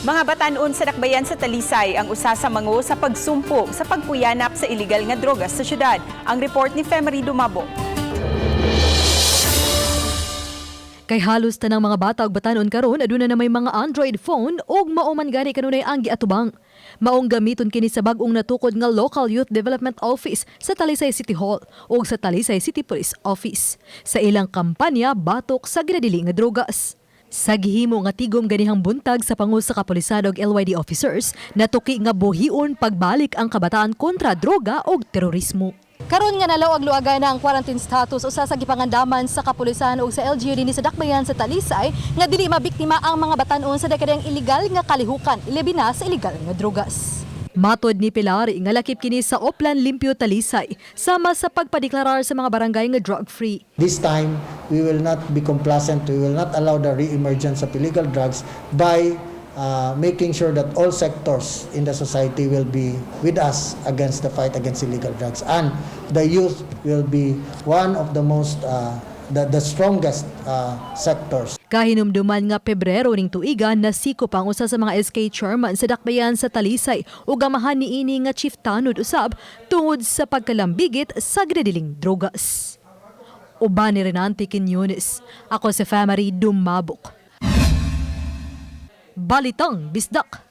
Mga batan-on sa Dakbayan sa Talisay ang usa sa mango sa pagsumpong sa pagpuyanap sa illegal nga drogas sa syudad. Ang report ni Femery Dumabo. Kay halos tanang mga bata ug batan-on karon aduna na may mga Android phone ug mao man gani kanunay ang giatubang. Maong gamiton kini sa bag-ong natukod nga Local Youth Development Office sa Talisay City Hall ug sa Talisay City Police Office sa ilang kampanya batok sa ginadili nga drogas. Sa gihimo nga tigom ganihang buntag sa pangu sa kapulisan og LYD officers, natuki nga buhion pagbalik ang kabataan kontra droga ug terorismo. Karon nga nalawag-luagan na ang quarantine status, usa sa gipangandaman sa kapulisan ug sa LGU dinhi sa Dakbayan sa Talisay nga dili mabiktima ang mga batan-on sa dekadang illegal nga kalihukan, ilabi na sa illegal nga drogas. Matod ni Pilar, nga lakip kini sa Oplan Limpyo Talisay sama sa pagpadeklarar sa mga barangay nga drug-free. This time, we will not be complacent. We will not allow the re-emergence of illegal drugs by making sure that all sectors in the society will be with us against the fight against illegal drugs. And the youth will be one of the most, the strongest sectors. Kahinumduman nga Pebrero ning tuiga, nasikop ang usa sa mga SK chairman sa Dakbayan sa Talisay ug amahan niini nga chief tanod usab tungod sa pagkalambigit sa ginadiling drogas. Uban ni Renante Quiñones, ako si Famary Dumabok. Balitang Bisdak.